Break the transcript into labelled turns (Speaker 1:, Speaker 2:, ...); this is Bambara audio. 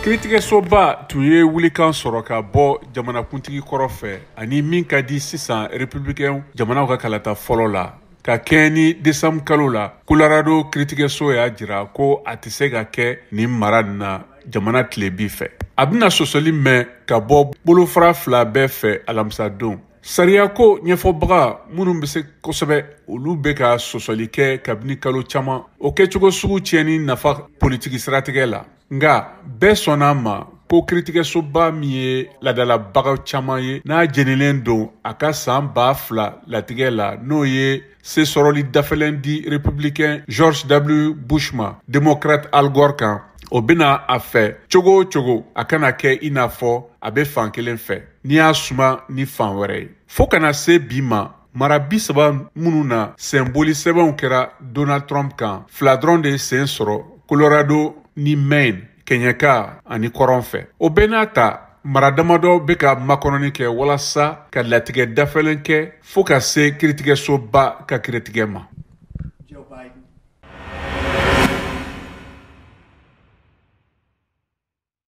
Speaker 1: Kiiritigɛsoba tun ye wulikan sɔrɔ ka bɔ jamanakuntigi kɔrɔ fɛ ani min ka di sisan républicain jamanaw ka kalata fɔlɔ la. Ka kɛɲɛ ni décembre kalo la, Colorado kiiritigɛso y'a jira ko a tɛ se ka kɛ nin mara nin na jamana tilebin fɛ. A bɛna sɔsɔli mɛn ka bɔ bolofara fila bɛɛ fɛ alamisadon. Sariyako ɲɛfɔbaga minnu bɛ se kosɛbɛ, olu bɛ ka sɔsɔli kɛ kabini kalo caman, o kɛcogo sugu tiɲɛni nafa politiki siratigɛ la. Nka bɛɛ sɔnna a ma ko kiiritigɛsoba min ye laadalabaga caman ye, n'a jenilen don a ka san 2000 latigɛ la, n'o ye sesɔrɔli dafɛlɛn di républicain George W. Bush ma démocrate Al Gore kan, o bɛna a fɛ cogo o cogo a kana kɛ i n'a fɔ a bɛ fan kelen fɛ n'i y'a suma ni fan wɛrɛ ye. Fo kana se bi ma, mara 30 minnu na senboli sɛbɛnw kɛra Donald Trump kan, fila dɔrɔn de sen sɔrɔ, Colorado ni Maine, kɛɲɛka ani kɔrɔn fɛ. O bɛɛ n'a ta, mara damadɔ bɛ ka makɔnɔni kɛ walasa ka latigɛ dafɛlɛn kɛ fo ka se kiiritigɛsoba ka kiiritigɛ ma.
Speaker 2: Joe Biden.